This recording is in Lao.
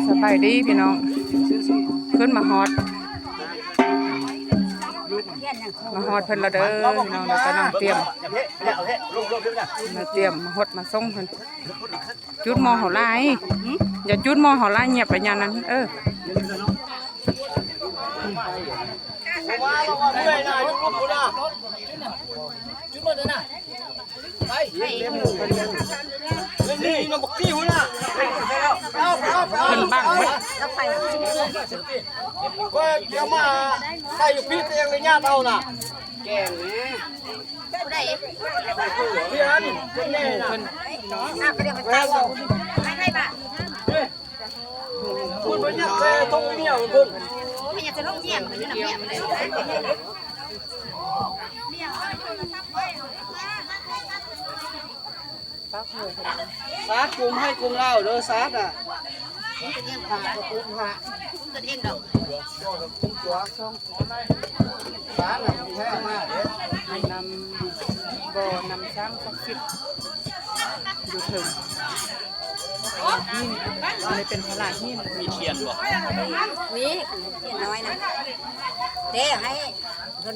ສະບາຍດີພີ່ນ້ອງ ຂຶ້ນມາຮອດ ມາຮອດເພິ່ນລະເດີພີ່ນ້ອງ ເດີກຳລັງຕຽມ ມາຕຽມມາຮອດມາສົ່ງເພິ່ນ. ຈູດໝໍ້ເຮົາຫຼາຍ ຢ່າຈູດໝໍ້ເຮົາຫຼາຍ ງຽບໄປຍາມນັ້ນ ເອີ. ເພິ່ນບັງເບິດ ຂ້ອຍຈະມາໃສ່ຢູ່ພີ້ ຕົວເອງເລີຍຍາດເອົານະ ແກງນີ້ ຜູ້ໃດ ເພື່ອນ ເພິ່ນ ອ່ະ ໄປເດີ ໄປໃສ່ ໄປໃສ່ບາດ ພຸ້ນເພິ່ນຍັກແຕ່ທົ່ງເມຍພຸ້ນ ໂອ້ຍ ຍັກແຕ່ທົ່ງເມຍ ເພິ່ນຢູ່ນຳເມຍ ສາດກຸມໃຫ້ກຸມລາວເດີ ສາດນະ ກຸມຫະ ກຸມຫະ ກຸມຕົນເອງດອກ ສາດນະ ແທ້ມາເດ້ ນຳ ບໍ່ ນຳຊ້າງສັກສິດຢູ່ເທິງ ຫີນ ອັນນີ້ເປັນພະລາຫີນ ມີທຽນບໍ່? ມີທຽນນ້ອຍນະ ເດ້ໃຫ້ ເພິ່